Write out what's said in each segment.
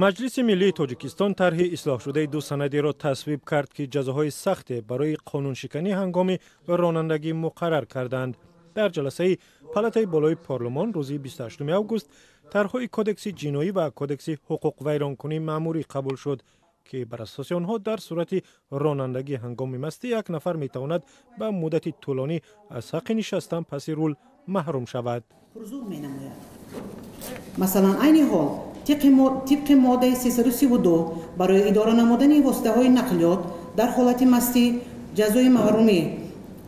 Маҷлиси миллии Тоҷикистон тарҳи ислоҳшудаи ду санадеро тасвиб кард, ки ҷазоҳои сахте барои қонуншиканӣ ҳангоми ронандагӣ муқаррар карданд. Дар ҷаласаи палатаи болои парлумон рӯзи 28 август тарҳҳои Кодекси ҷиноӣ ва Кодекси ҳуқуқвайронкунии маъмурӣ қабул шуд, ки бар асоси онҳо дар сурати ронандагӣ ҳангоми мастӣ як нафар метавонад ба муддати тӯлонӣ аз ҳаққи нишастан паси рул маҳрум шавад. Пурзур менамояд. Масалан, айни ҳол тибқи моддаи 332 барои идора намудани воситаҳои нақлиёт дар ҳолати мастӣ ҷазои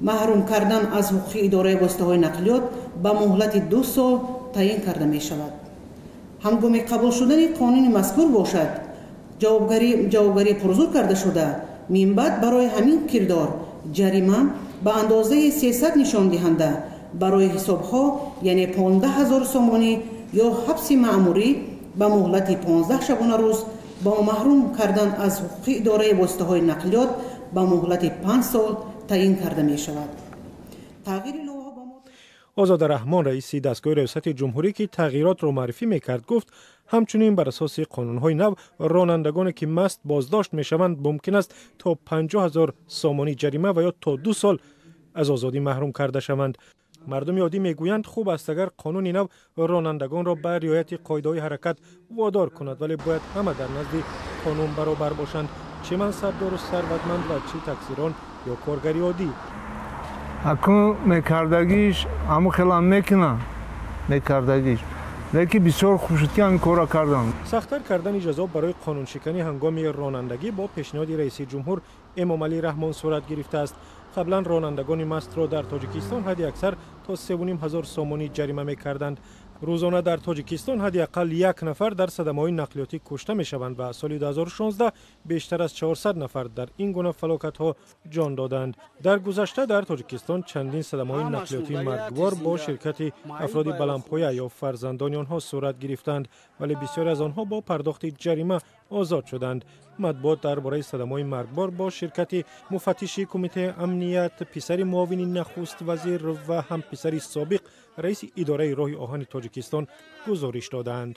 маҳрум кардан аз ҳуқуқи идораи воситаҳои нақлиёт ба муҳлати 2 сол таъин карда мешавад. Ҳангоми қабул шудани қонуни мазкур бошад, ҷавобгарӣ пурзур карда шуда, минбаъд барои ҳамин кирдор ҷарима ба андозаи 300 нишондиҳанда барои ҳисобҳо, яъне 15 ҳазор сомонӣ, ё ҳабси маъмурӣ ба муҳлати 15 шабонарӯз бо маҳрум кардан аз ҳуқуқи идораи воситаҳои нақлиёт ба муҳлати 5 сол таъин карда мешавад. Тағйири Озода Раҳмон, раиси дастгоҳи Раёсати ҷумҳурӣ, ки тағйиротро муаррифӣ мекард, гуфт, ҳамчунин бар асоси қонунҳои нав ронандагоне, ки маст боздошт мешаванд, мумкин аст то 50 000 сомонӣ ҷарима ва ё то 2 сол аз озодӣ маҳрум карда шаванд. Мардуми оддӣ мегӯянд, хуб аст, агар қонуни нав ронандагонро ба риояти қоидаҳои ҳаракат водор кунад, вале бояд ҳама дар назди қонун баробар бошанд, чӣ мансабдору сарватманд ва чӣ таксирон ё коргари оддӣ. Акун мекардагиш ҳамун хелам мекунам, мекардагиш, лекин бисёр хуб шуд, ки ҳамин корро кардам. Сахттар кардани ҷазо барои қонуншиканӣ ҳангоми ронандагӣ бо пешниҳоди раиси ҷумҳур Эмомалӣ Раҳмон сурат гирифтааст. Қаблан ронандагони мастро дар Тоҷикистон ҳадди аксар то 3,5 ҳазор сомонӣ ҷарима мекарданд. Рӯзона дар Тоҷикистон ҳадди ақал як нафар дар садамаҳои нақлиётӣ кушта мешаванд ва соли 2016 бештар аз 400 нафар дар ин гуна фалокатҳо ҷон доданд. Дар гузашта дар Тоҷикистон чандин садамаҳои нақлиётии маргвор бо ширкати афроди баландпоя ё фарзандони онҳо сурат гирифтанд, вале бисёре аз онҳо бо пардохти ҷарима озод шуданд. Матбуот дар бораи садамаҳои маргбор бо ширкати муфаттиши Кумитаи амният, писари муовини нахуст вазир ва ҳам писари собиқ раиси идораи роҳи оҳани Тоҷикистон гузориш додаанд.